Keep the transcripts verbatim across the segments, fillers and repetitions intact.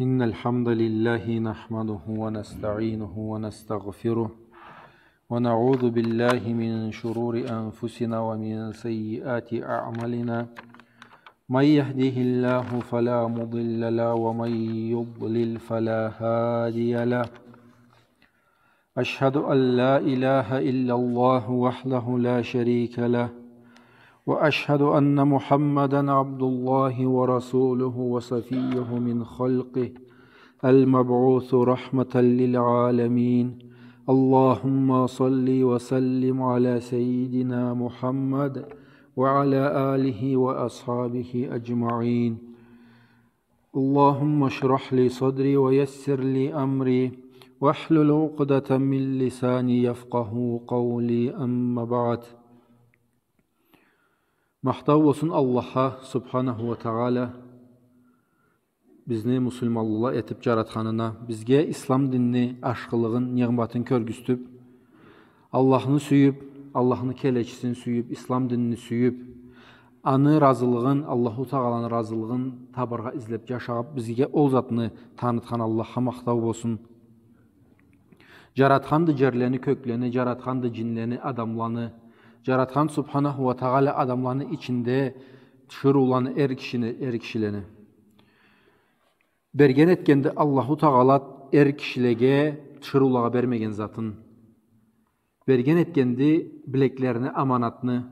إن الحمد لله نحمده ونستعينه ونستغفره، ونعوذ بالله من شرور أنفسنا ومن سيئات أعمالنا. من يهده الله فلا مضل له، ومن يضلل فلا هادي له. أشهد أن لا إله إلا الله وحده لا شريك له، وأشهد أن محمدا عبد الله ورسوله وصفيه من خلقه المبعوث رحمة للعالمين. اللهم صل وسلم على سيدنا محمد وعلى آله وأصحابه أجمعين. اللهم اشرح لي صدري ويسر لي أمري واحلل عقدة من لساني يفقهوا قولي، أما بعد. Махтау болсун Аллахха, Субханаху уа Тагъала, бизни муслиманла этип джаратханына, бизге ислам динни ашхылыгъын, ниъматын кёргюзтюп, Аллахны сюйюп, Аллахны келечисин сюйюп, ислам динни сюйюп, аны разылыгъын, Аллаху Тагъаланы разылыгъын табаргъа излеп джашап, бизге ол затны танытхан Аллахха махтау болсун. Джаратханды джерлени, кёклени, джаратханды джинлени, адамланы. Джаратхан Субханаху уа Тагъала адамланы ичинде тиширыуланы, эр кишини, эр кишилени. Берген этгенди Аллаху Тагъала эр кишилеге, тиширыулагъа бермеген затын. Берген этгенди билеклерине аманатны.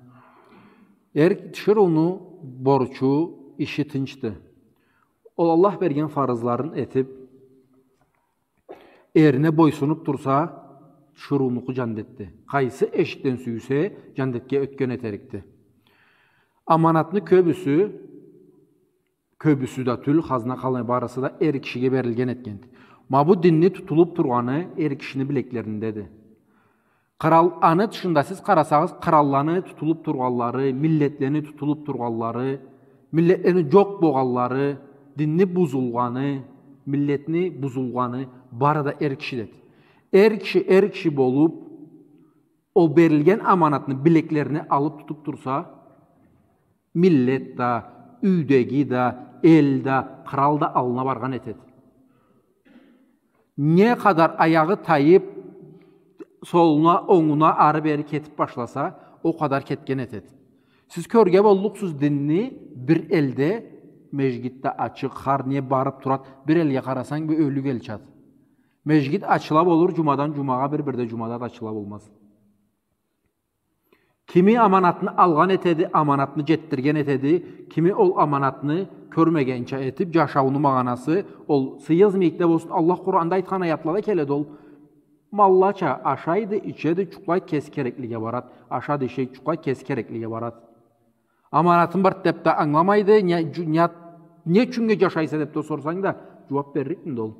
Эр, тиширыуну борчу, иши тынчды. Ол Аллах берген фарызларын этип, эрине бойсунуп турса, тиширыунукъу джандетди. Къайсы эшикден сюйсе, джандетге ётген этерикди. Аманатны кёбюсю, кёбюсю да тюл, хазна къалмай, барысы да эр кишиге берилген этгенди. Ма бу динни тутулуп тургъаны эр кишини билеклериндеди. Кърал, аны тышында сиз къарасагъыз, къралланы тутулуп тургъанлары, миллетлени тутулуп тургъанлары, миллетлени джокъ болгъанлары, динни бузулгъаны, миллетни бузулгъаны бары да эр кишидеди. Эр киши эр киши болуп, ол берилген аманатны билеклерине алып тутуп турса, миллет да, юйдеги да, эл да, кърал да аллына баргъан этеди. Не къадар аягъы тайып, солуна, онгуна, ары-бери кетип башласа, ол къадар кетген этеди. Сиз кёрге боллукъсуз динни бир элде, межгит да ачыкъ, хар не барып турады, бир элге къарасанг, бир ёлюк эл чады. Межгит ачыла болур, джумадан джумагъа, бир-бирде джумада да ачыла болмаз. Кими аманатны алгъан этеди, аманатны джетдирген этеди, кими ол аманатны кёрмегенча этип, джашауну магъанасы, ол сыйыгъыз мийикде болсун, Аллах Къуранда айтхан аятлада келеди ол. Маллача ашайды, ичеди, джукълайды, кеси кереклиге барады. Ашады, ичеди, джукълайды, кеси кереклиге барады. Аманатым бар деп да ангыламайды, не, джу-, не, не ючюннге джашайса деп да сорсанг да, джууап берликмиди ол?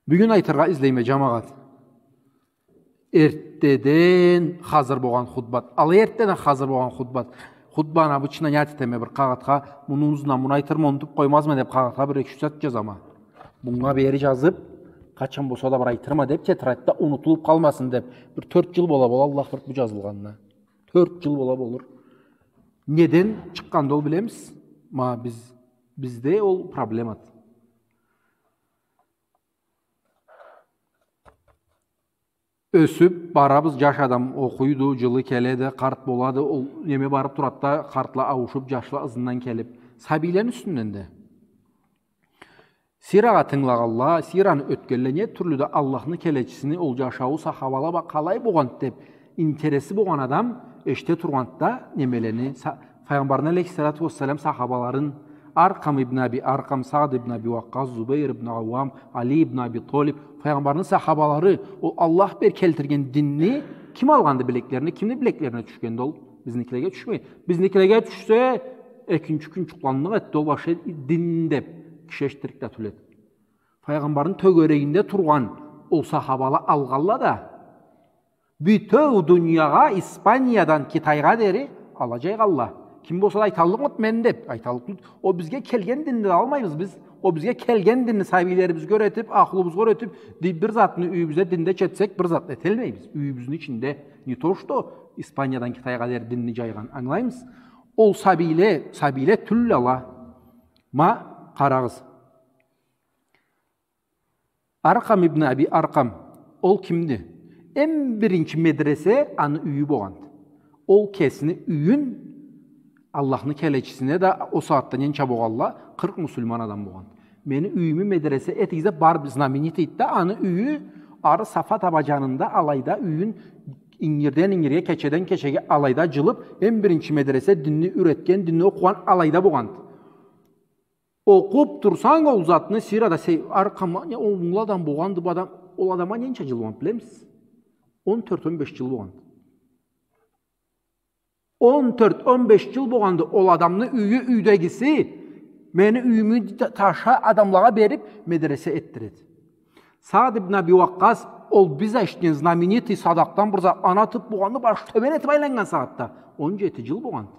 Бюгюн айтыргъа излейме, джамагъат. Эртдеден хазыр болгъан хутбат. Алай эртдеден хазыр болгъан хутбат. Хутбаны обычно не этеме, бир къагъытха, муну ызындан муну айтырма, унутуп къоймазма деп, къагъытха бир эки-юч зат джазама. Мынга бери джазып, къачан болса да бир айтырма деп, тетрадьда унутулуп къалмасын деп. Бир тёрт джыл бола, бола, Аллах билир бу джазылгъанына. Тёрт джыл бола болур. Неден чыкъгъанды ол, билемисиз? Ма биз, бизде ол проблемады. Ёсюп барабыз, джаш адам окъуйду, джылы келеди, къарт болады, ол неме барып турады да, къартла ауушуп, джашла ызындан келип, сабийлени юсюнден да. Сирагъа тынгылагъанла, сираны ётгенле, не тюрлю да Аллахны келечисини ол джашауу, сахабала бла къалай болгъанды деп, интереси болгъан адам эшите тургъанды да немелени, са-, Файгъамбарны алейхиссалату уассалам сахабаларын, Аркъам ибн Аби Аркъам, Саад ибн Аби Уаккъас, Зубейр ибн Ауам, Али ибн Аби Талиб, Файгъамбарны сахабалары, ол Аллах бери келтирген динни ким алгъанды билеклерине, кимни билеклерине тюшгенди ол? Бизникилеге тюшмей. Бизникилеге тюшсе, экинчи кюн джукъланныкъ этди, ол башха дин деп киши эшитдирик да тюл эди. Файгъамбарны тёгерегинде тургъан ол сахабала алгъанла да, бютеу дуниягъа, Испаниядан Китайгъа дери ала джайгъанла. Ким болса да айталлыкъмыды мен деп, айталлыкъмыды. Ол бизге келген динни да алмайбыз биз. Ол бизге келген динни сабийлерибизге юретип, ахлубузгъа юретип, ди-, бир затны юйюбюзде динде четсек, бир затны эталмайбыз. Юйюбюзню ичинде не то что Испаниядан Китайгъа дери динни джайгъан, ангылаймысыз? Ол сабийле, сабийле тюлле ала. Ма Къарагъыз. Аркъам ибн Аби Аркъам, ол кимди? Эм биринчи медресе аны юйю богъанды. Ол кесини юйюн Аллахны келечисине да ол сагъатда ненча богъалла, къыркъ муслиман адам богъанды. Мени юйюмю медресе этигиз деб, бар, знаменитый да, аны юйю ары Сафа таба джанында алайда юйюн ингирден ингирге, кечеден кечеге алайда джылыб, эм биринчи медресе динни юретген, динни окъугъан алайда богъанды. Окъуб турсанг ол затны, сирада сей-, Аркъам, не, ол уллу адам богъанды, бу адам, ол адамгъа ненча джыл богъанды, билемисиз? Он тёрт, он беш джыл богъанды. Он тёрт, он беш джыл богъанды, ол адамны юйю, юйдегиси, мени юйюмю та-, таша адамлагъа бериб, медресе этдиреди. Саад ибн Аби Уаккъас, ол биз эшитген знаменитый Садакъдан бир зат, аны атыб, бу аны баш тёбен этиб айланнган сагъатда, он джети джыл богъанды.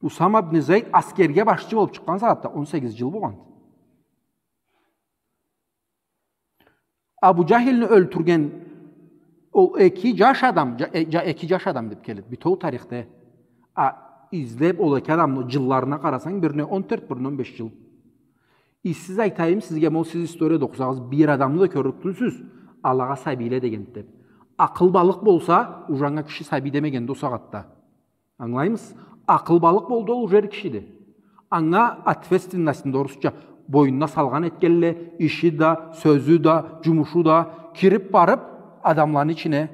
Усама ибн Зейд аскерге башчы болуб чыкъгъан сагъатда он сегиз джыл богъанды. Абу Джахилни ёлтюрген ол эки джаш адам, джа-, э, джа-, эки джаш адам деб келеди бютеу тарихде. А излеб ол эки адамны джылларына къарасанг, бирине он тёрт, бирине он беш джыл. И сиз, айтайым сизге, ма ол сиз историяда окъусагъыз, бир адамны да кёрлюк тюлсюз, алагъа сабийле дегенди деб. Акъылбалыкъ болса, уже анга киши сабий демегенди ол сагъатда. Ангылаймысыз? Акъылбалыкъ болду, ол уже эр кишиди. Анга ответственностьну да, орусча, бойнуна салгъан этгелле, иши да, сёзю да, джумушу да, кириб барыб адамланы ичине.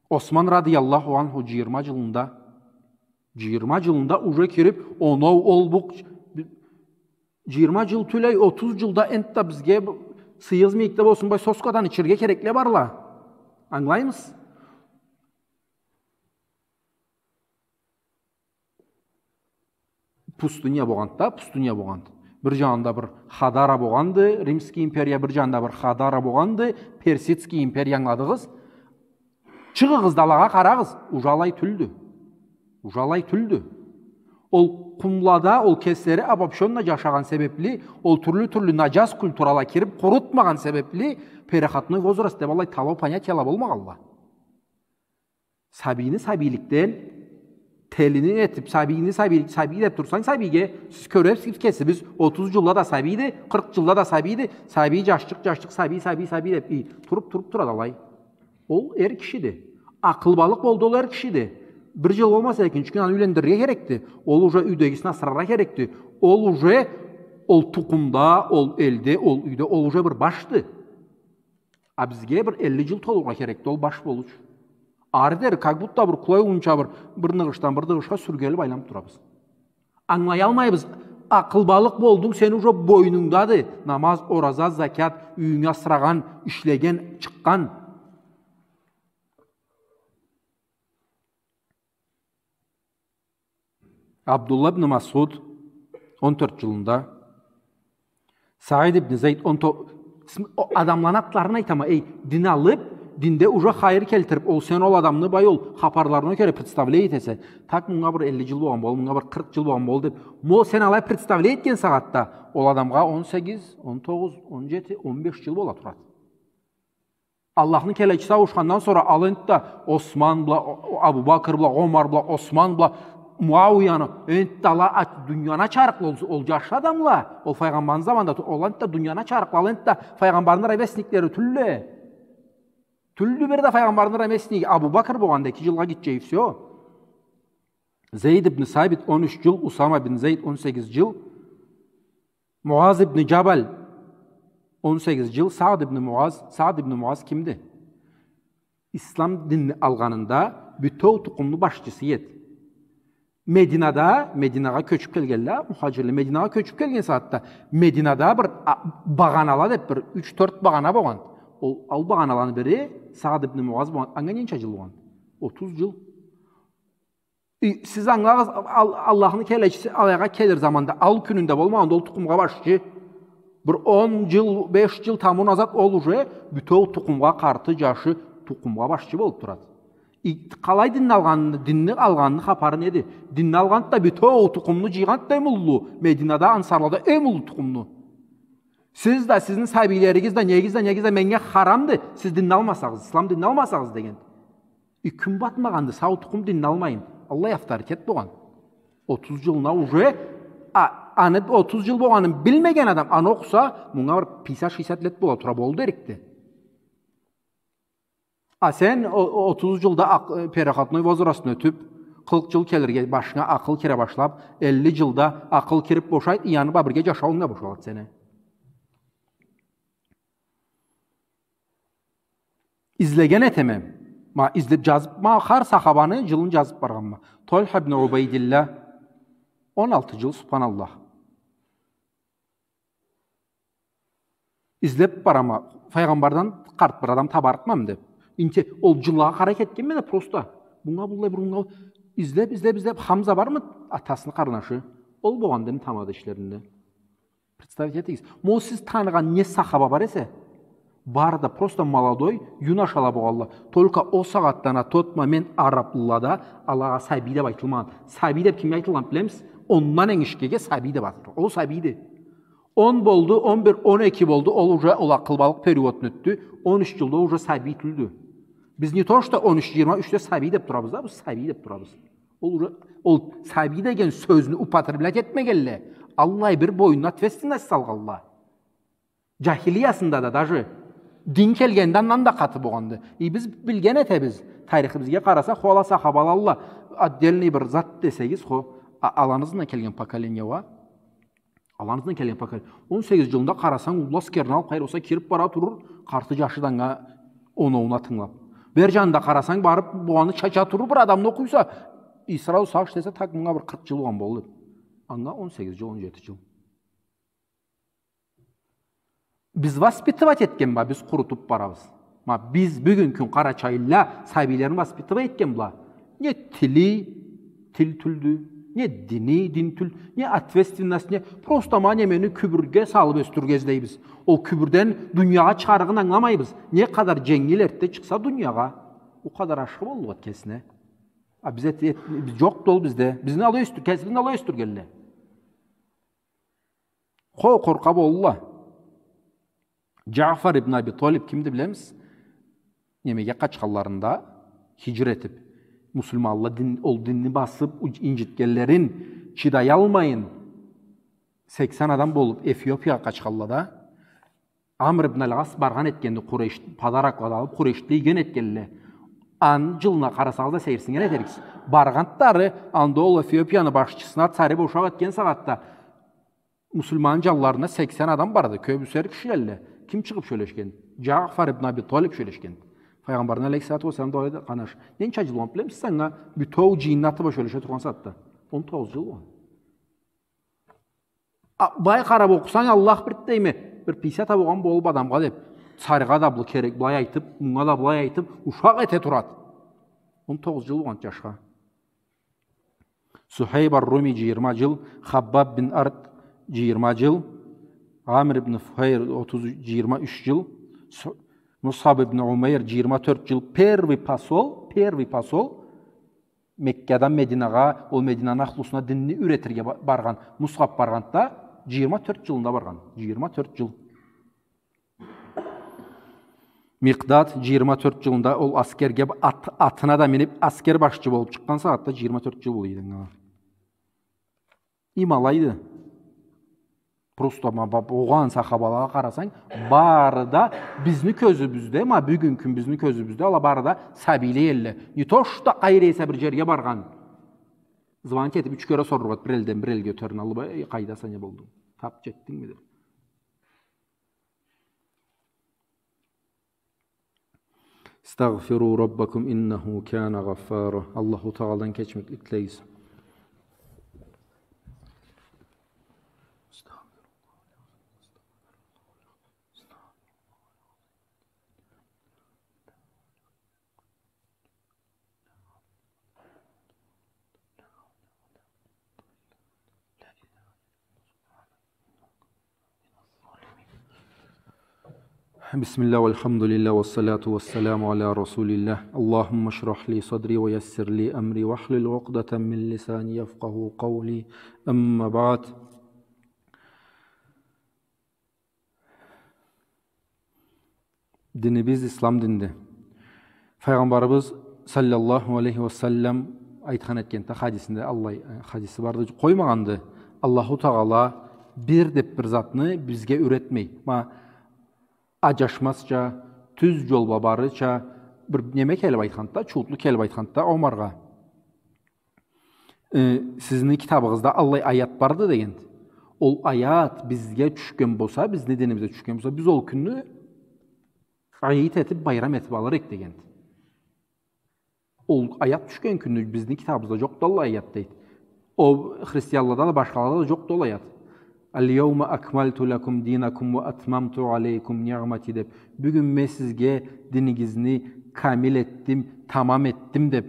Осман радыяллаху анху джыйырма джылында, джыйырма джылында уже кириб, оноу, ол, бу, джыйырма джыл тюл, эй, отуз джылда энтда бизге бу сыйыгъыз мийикде болсун, бай соскадан ичерге керекле барла. Ангылаймысыз? Пустыня богъанды да, пустыня богъанды. Бир джанында бир Хадара богъанды, Римский империя, бир джанында бир Хадара богъанды, Персидский империя, ангыладыгъыз. Чыгъыгъыз да алагъа, къарагъыз, уже алай тюлдю. Уже алай тюлдю. Ол къумлада, ол кеслери обобщённо джашагъан себебли, ол тюрлю-тюрлю наджас культурала кириб къурутмагъан себебли, переходной возраст деб аллай талау понятияла болмагъанла. Сабийни сабийликден, телини этиб, сабийни сабийлик, сабий деб турсанг сабийге, сиз кёресиз, кесибиз, отуз джылда да сабийди, къыркъ джылда да сабийди, сабий, джашчыкъ, джашчыкъ, сабий, сабий, сабий деб, и, туруб, туруб турады алай. Ол эр кишиди. Акъылбалыкъ болду, ол эр кишиди. Бир джыл болмаса, экинчи кюн аны юйлендирирге керекди. Ол уже юйдегисин асыраргъа керекди. Ол уже ол тукъумда, ол элде, ол юйде, ол уже бир башды. А бизге бир элли джыл толургъа керекди ол баш болуучу. Ары дери как будто бир къулай улунча бир, бир ныгъышдан бир ныгъышха сюргелиб айланыб турабыз. Ангылаялмайбыз. Акъылбалыкъ болдунг, сени уже бойнунгдады. Намаз, ораза, закят, юйюнгю асырагъан, ишлеген, чыкъгъан. Абдулла ибн Масъуд он тёрт джылында, Саид ибн Зейд он то-, см-, о адамланы атларын айтама, эй, дин алыб, динде уже хайыр келтириб, ол сен ол адамны, бай, ол хапарларына кёре представлять этесе. Так, мынга бир элли джыл болгъан бол, мынга бир къыркъ джыл болгъан бол деб, ма ол сен алай представлять этген сагъатда, ол адамгъа он сегиз, он тогъуз, он джети, он беш джыл бола турады. Аллахны келечиси ауушхандан сора ал энтда Осман бла, о-, Абу Бакр бла, Омар бла, Осман бла, Муауияны, энтда ала ач-, дунияны ачарыкъла ол, ол джаш адамла, ол файгъамбарны заманында ту-, ол энтда дунияны ачарыкъла, ал энтда файгъамбарны ровесниклери тюлле. Тюлдю бир да файгъамбарны ровесники, Абу Бакр болгъанды эки джылгъа гитче, и всё. Зейд ибн Сабит он юч джыл, Усама бин Зейд он сегиз джыл, Муаз ибн Джабал, он сегиз джыл, Саад ибн Муаз. Саад ибн Муаз кимди? Ислам динни алгъанында бютеу тукъумну башчысы эди. Мединада, Мединагъа кёчюб келгенле, мухаджирле Мединагъа кёчюб келген сагъатда, Мединада бир, а, багъанала деб бир юч-тёрт багъана болгъан. Ол, ол багъаналаны бири Саад ибн Муаз болгъан. Анга ненча джыл болгъан? Отуз джыл. И, сиз ангылагъыз, Ал-, Аллахны келечиси алайгъа келир заманда, ал кюнюнде болмагъанды ол тукъумгъа башчы. Бир он джыл, беш джыл таму назад ол уже бютеу тукъумгъа, къарты, джашы, тукъумгъа башчы болуб турады. И, къалай динни алгъаныны, динни алгъаныны хапары неди? Динни алгъанды да бютеу тукъумну джыйгъанды да эм уллу, Мединада, ансарлада эм уллу тукъумну. Сиз да, сизни сабийлеригиз да, негиз да, негиз да меннге харамды, сиз динни алмасагъыз, ислам динни алмасагъыз деген. И кюн батмагъанды, сау тукъум динни алмайын. Аллай авторитет болгъан. Отуз джылына уже, а, Аны отуз джыл болгъанын билмеген адам аны окъуса, мунга бир пятьдесят-шестьдесят лет бола тура, болду дерикди. А сен о-, о-, отуз джылда акъ-, э, переходной возрастны ётюб, къыркъ джыл келирге башынга акъыл кире башлаб, элли джылда акъыл кириб бошайды, аны бла бирге джашауунг да бошалады сени. Излеген этеме. Ма излеб джазыб, ма хар сахабаны джылын джазыб баргъанма. Тольха ибн Убайдилла, он алты джыл, субханаллах. Излеб барама, файгъамбардан къарт бир адам табарыкъмамы деб. Инте, ол джыллагъа къарай кетгенме да просто. Мунга быллай бир, мунга излеб, излеб, излеб, Хамза бармы, атасыны къарнашы? Ол болгъанды тамада ишлеринде. Представить этигиз. Ма ол сиз таныгъан не сахаба бар эсе, бары да просто молодой, юношала болгъанла. Только ол сагъатда, на тот момент, араблылада алагъа сабий деб айтылмагъан. Сабий деб кимге айтылгъан билемисиз? Ондан энгишгеге сабий деб айтылгъан. Ол сабийди. Он болду, он бир, он эки болду, ол уже ол акъылбалыкъ периодну ётдю. Он юч джылда уже сабий тюлдю. Биз не то что он юч, джыйырма ючде сабий деб турабыз да, биз сабий деб турабыз. Ол уже, ол сабий деген сёзню употреблять этмегенле, аллай бир бойнуна ответственность салгъанла. Джахилиязында да даже дин келгенде андан да къаты болгъанды. И биз билген этебиз. Тарихибизге къарасакъ, хо, ала сахабалалла отдельный бир зат десегиз, хо, а-, аланы ызындан келген поколение уа. Аланы ызындан келген поколение. Он сегиз джылында къарасанг, уллу аскерин алыб, къайры болса кириб бара турур, къарты джашы да анга оноуна тынгылаб. Бир джанында къарасанг, барыб, бугъаны чача турур, бир адамны окъуйса, Исра-, Сагъыш десе, так, мынга бир къыркъ джыл болгъан болду. Анга он сегиз джыл, он джети джыл. Биз воспитывать этген бла, биз къурутуб барабыз. Ма биз бюгюн кюн къарачайлыла сабийлерин воспитывать этген бла. Не тили тил тюлдю, не дини дин тюл, не ответственность, не, просто ма немени кюбюрге салыб ёсдюрюрге излейбиз. Ол кюбюрден дуниягъа чыгъарыгъын ангыламайбыз. Не къадар дженгил эртде чыкъса дуниягъа, ол къадар ашхы боллукъ эди кесине. А биз эт-, эт-, биз джокъду ол бизде. Бизни алай ёсдюр-, кесибизни алай ёсдюргенле. Хо, къоркъа болдула. Джафар ибн Аби Талиб кимди билемисиз? Немеге къачханларында, хиджра этиб, муслиманла дин, ол динни басыб, уж-, инджитгенлерин чыдаялмайын, сексен адам болуб Эфиопиягъа къачханла да, Амр ибн аль-Ас баргъан этгенди, Къурейш, подарокла да алыб, Къурейшле ийген этгенле. Аны джылына къарасагъыз да, сейирсинген этериксиз. Баргъанды ары, анда ол Эфиопияны башчысына, цари бошакъ этген сагъатда, муслиман джанларында сексен адам барды, кёбюсю эр кишилелле. Ким чыгъыб сёлешген? Джафар ибн Аби Талиб сёлешген. Файгъамбарны, алейхиссалату уассалам, да ол эди, къанаш. Ненча джыл болгъан билемисиз анга? Бютеу джыйынны аты бла сёлеше тургъан сагъатда. Он тогъуз джыл болгъан. А, былай къараб окъусанг, Аллах бирди дейме, бир пятьдесят а болгъан болуб адамгъа деб, царигъа да бу керек, былай айтыб, мунга да былай айтыб, ушакъ эте турады. Он тогъуз джыл болгъан джашха. Сухейб ар-Руми джыйырма джыл, Хаббаб бин Арт джыйырма джыл, Амр ибн Фухейр отуз, джыйырма юч джыл, Су-, Мусаб ибн Умейр джыйырма тёрт джыл, первый посол, первый посол, Меккадан Мединагъа, ол Мединаны ахлусуна динни юретирге ба-, баргъан, Мусаб баргъанды да, джыйырма тёрт джылында баргъан, джыйырма тёрт джыл. Микъдад джыйырма тёрт джылында ол аскерге ат-, атына да миниб, аскер башчы болуб чыкъгъан сагъатда джыйырма тёрт джыл болду эди анга. Им алайды. Просто ма, ба-, болгъан сахабалагъа къарасанг, бары да бизни кёзюбюзде, ма, бюгюн кюн бизни кёзюбюзде, ала бары да сабийле элле. Не то что къайры эсе бир джерге баргъан. Звонить этиб юч кере сорургъа, бир элден бир элге ётерин алыб, «Эй, къайдаса, не болдунг? Тап джетдингми?» деб. استغفروا ربكم إنه كان غفارا. Аллаху Тагъаладан кечмеклик тилейбиз. بسم الله والحمد لله والصلاة والسلام على رسول الله. اللهم اشرح لي صدري ويسر لي أمري واحلل عقدة من لساني يفقهوا قولي. أما بعد. Динибиз ислам динди. Файгъамбарыбыз саллаллаху алейхи ва саллам айтхан этгенди хадисинде, аллай, э, хадиси барды, къоймагъанды Аллаху Тагъала бир деп бир затны бизге юретмей. Ма, аджашмазча, тюз джол бла барырча, бир неме келип айтханды да, чууутлу келип айтханды да Омаргъа. Э, сизни китабыгъызда аллай аят барды дегенди. Ол аят бизге тюшген болса, бизни динибизге тюшген болса, биз ол кюнню гъайыт этип, байрам этип алыр эдик дегенди. Ол аят тюшген кюнню бизни китабыбызда джокъду аллай аят, дейди. Ол христианлада да, башхалада да джокъду ол аят. «Аль-яума акмальту лакум динакум ва атмамту алейкум ниъмати» деп. Бюгюн мен сизге динигизни камил этдим, тамам этдим деп.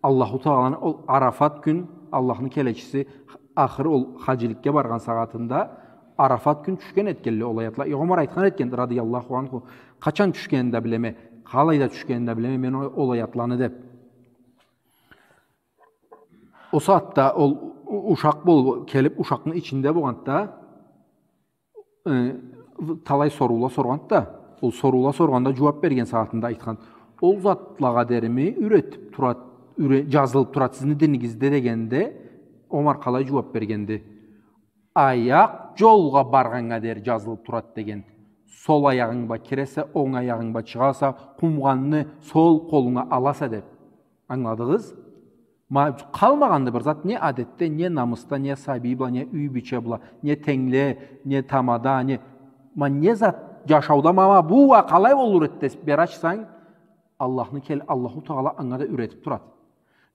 Аллаху Тагъаланы ол Арафат кюн, Аллахны келечиси ахыр ол хаджиликге баргъан сагъатында Арафат кюн тюшген этгенле ол аятла. Омар айтхан этген, радияллаху анху, къачан тюшгенин да билеме, къалайда тюшгенин да билеме мен ол, ол аятланы деп. Ол сагъатда ол у-, ушакъ болуп келип, ушакъны ичинде болгъанды да, э, талай соруула соргъанды да, ол соруула соргъанда джууап берген сагъатында айтхан: «Ол затлагъа дерими юретип турат, юре-, джазылып турат сизни динигизде?» дегенде, Омар къалай джууап бергенди? «Аякъ джолгъа баргъаннга дери джазылып турат», — деген. «Сол аягъынг бла киресе, онг аягъынг бла чыгъаса, къумгъанны сол къолунга аласа», — деп. Ангыладыгъыз? Ма, къалмагъанды бир зат, не адетде, не намысда, не сабий бла, не юй бийче бла, не тенгле, не тамада, не, ма, не зат джашауда, ма, ма, бу уа къалай болур эди десип бир ачсанг, Аллахны кел-, Аллаху Тагъала анга да юретип турады.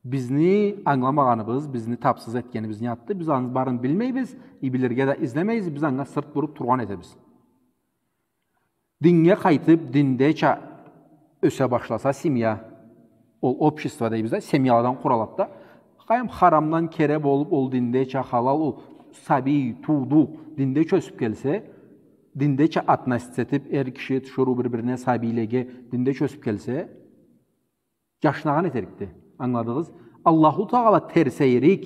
Бизни ангыламагъаныбыз, бизни тапсыз этгенибиз не затды? Биз аны барын билмейбиз, и билирге да излемейбиз, биз анга сырт буруп тургъан этебиз. Динге къайтып, диндеча ёсе башласа семья, ол общество дейбиз да, семьяладан къуралады да, къайым харамдан кери болуп, ол диндеча халал, ол сабий, туудукъ, диндеча ёсюп келсе, диндеча относиться этип, эр киши тиширыу бир-бирине, сабийлеге диндеча ёсюп келсе, джашнагъан этерикди. Ангыладыгъыз? Аллаху Тагъала терсейирик,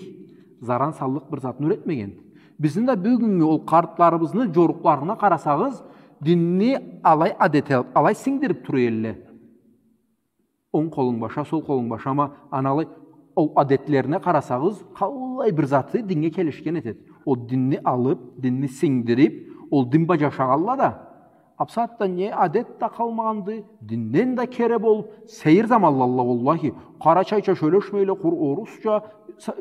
заран саллыкъ бир затны юретмегенди. Бизни да бюгюннгю ол къартларыбызны джорукъларына къарасагъыз, динни алай адет алып, алай сингдирип тура элле. Онг къолунг бла аша, сол къолунг бла аша, ма, аны алай, ол адетлерине къарасагъыз, къаллай бир заты динге келишген этеди. Ол динни алып, динни сингдирип, ол дин бла джашагъанла да, а бусагъатда не адет да къалмагъанды, динден да кери болуп, сейир заманлалла, уаллахи. Къарачайча сёлешмейле, къуру орусча. Са-,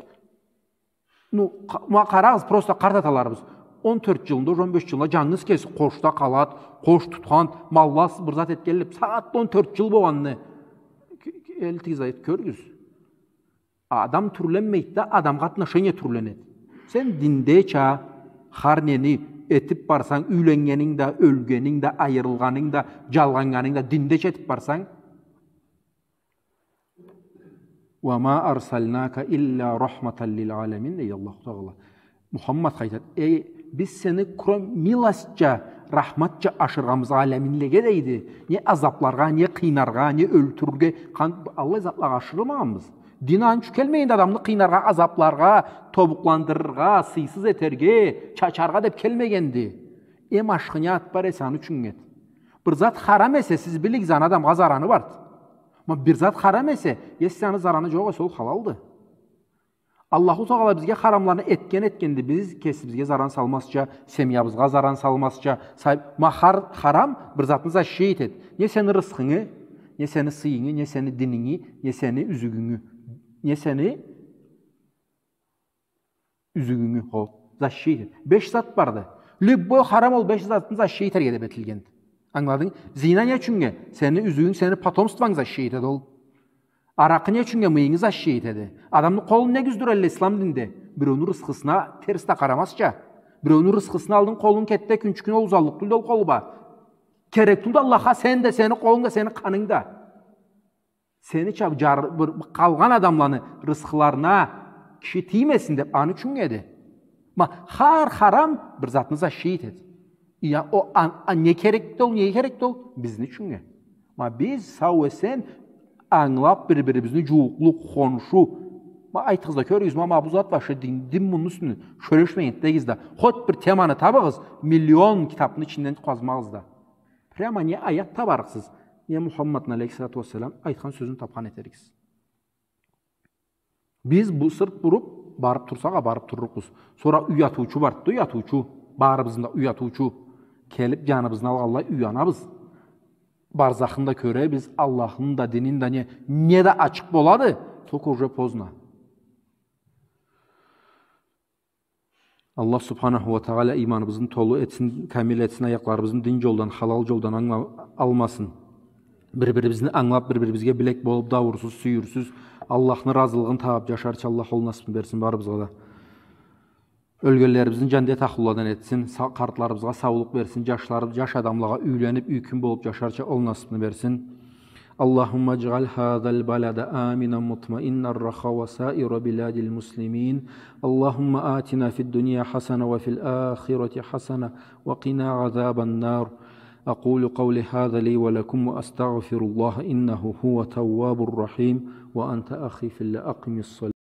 ну, къа-, ма къарагъыз, просто къарт аталарыбыз. Он тёрт джылында, он беш джылында джангыз кеси къошда къалады, къош тутхан, малла бир зат этгенле, сагъатда он тёрт джыл болгъанны. К-, к-, элтигиз айтып кёрюгюз. Адам тюрленмейди да, адамгъа отношение тюрленеди. Сен диндеча хар нени этип барсанг, юйленнгенинг да, ёлгенинг да, айырылгъанынг да, джалгъаннганынг да диндеча этип барсанг, «Ва ма арсалнака илля рахматан лиль алямин», — дейди Аллаху Тагъала. Мухаммадха айтады: «Эй, биз сени кроме милостьча, рахматча ашыргъанбыз аляминлеге», — дейди. Не азапларгъа, не къыйнаргъа, не ёлтюрюрге, къан-, аллай затлагъа ашырылмагъанбыз. Дин аны ючюн келмегенди, адамны къыйнаргъа, азапларгъа, тобукъландырыргъа, сыйсыз этерге, чачаргъа деп келмегенди. Эм ашхы не зат бар эсе, аны ючюн эди. Бир зат харам эсе, сиз билигиз, аны адамгъа зараны барды. Ма бир зат харам эсе, если аны зараны джокъ эсе, ол халалды. Аллаху Тагъала бизге харамланы этген этгенди, биз кесибизге заран салмазча, семьябызгъа заран салмазча, са-, ма хар-, харам бир затны защита этеди. Не сени рысхынгы, не сени сыйынгы, не сени дининги, не сени юзюгюнгю, не сени юзюгюнгю, хо, защита этеди. Беш зат барды. Любой харам ол беш затны защита этерге деп этилгенди. Ангыладынг? Зина не ючюннге? Сени юзюгюнг, сени потомствонг защита этеди ол. Аракъы не ючюннге? Мыйынгы защита этеди. Адамны къолун не юздюрелле ислам динде? Биреуню рысхысына терс да къарамазча. Биреуню рысхысына алдынг, къолунг кетди, кюнчюгюнг ол узаллыкъ тюлдю ол къолу бла. Керек тюлдю Аллахха сен да, сени къолунг да, сени къанынг да. Сени чаб-, джар-, бир, бир къалгъан адамланы рысхыларына киши тиймесин деп, аны ючюн эди. Ма, хар харам бир затны защита этеди. Я, о, а, а, не керекди ол, не керекди ол? Бизни ючюн эди. Ма, биз сау-эсен ангылап бир-бирибизни джууукълукъ, хоншу. Ма, айтыгъыз да кёрюгюз, ма, ма, бу зат башы дин, дин муну юсюнден сёлешмегенди дегиз да. Хоть бир теманы табыгъыз, миллион китапны ичинден къазмагъыз да. Прямо не аят табарыкъсыз, не Мухаммадны алейхиссалату уассалам айтхан сёзюн тапхан этериксиз. Биз бу сырт буруп, барып турсакъ а барып турлукъбуз. Сора уятыучу барды да, уятыучу. Барыбызны да уятыучу. Келип, джаныбызны алгъанлай уянабыз. Барзахын да кёребиз, Аллахны да, динин да, не, не да ачыкъ болады, только уже поздно. Аллах субханаху уа тагъала иманыбызны толу этсин, камил этсин, аякъларыбызны дин джолдан, халал джолдан англа-, алмасын. Бир-бирибизни англап, бир-бирибизге билек болуп, дауурсуз, сюйюрсюз, Аллахны разылыгъын табып джашарча Аллах ол насыпны берсин барыбызгъа да. Ёлгенлерибизни джандет ахлуладан этсин, са-, къартларыбызгъа саулукъ берсин, джашлары, джаш адамлагъа юйленип, юйкюн болуп джашарча ол насыпны берсин. اللهم اجعل هذا البلد آمنا مطمئنا رخاء وسائر بلاد المسلمين. اللهم آتنا في الدنيا حسنة وفي الآخرة حسنة وقنا عذاب النار. أقول قولي هذا لي ولكم وأستغفر الله إنه هو التواب الرحيم. وأنت أخي في الله أقم الصلاة.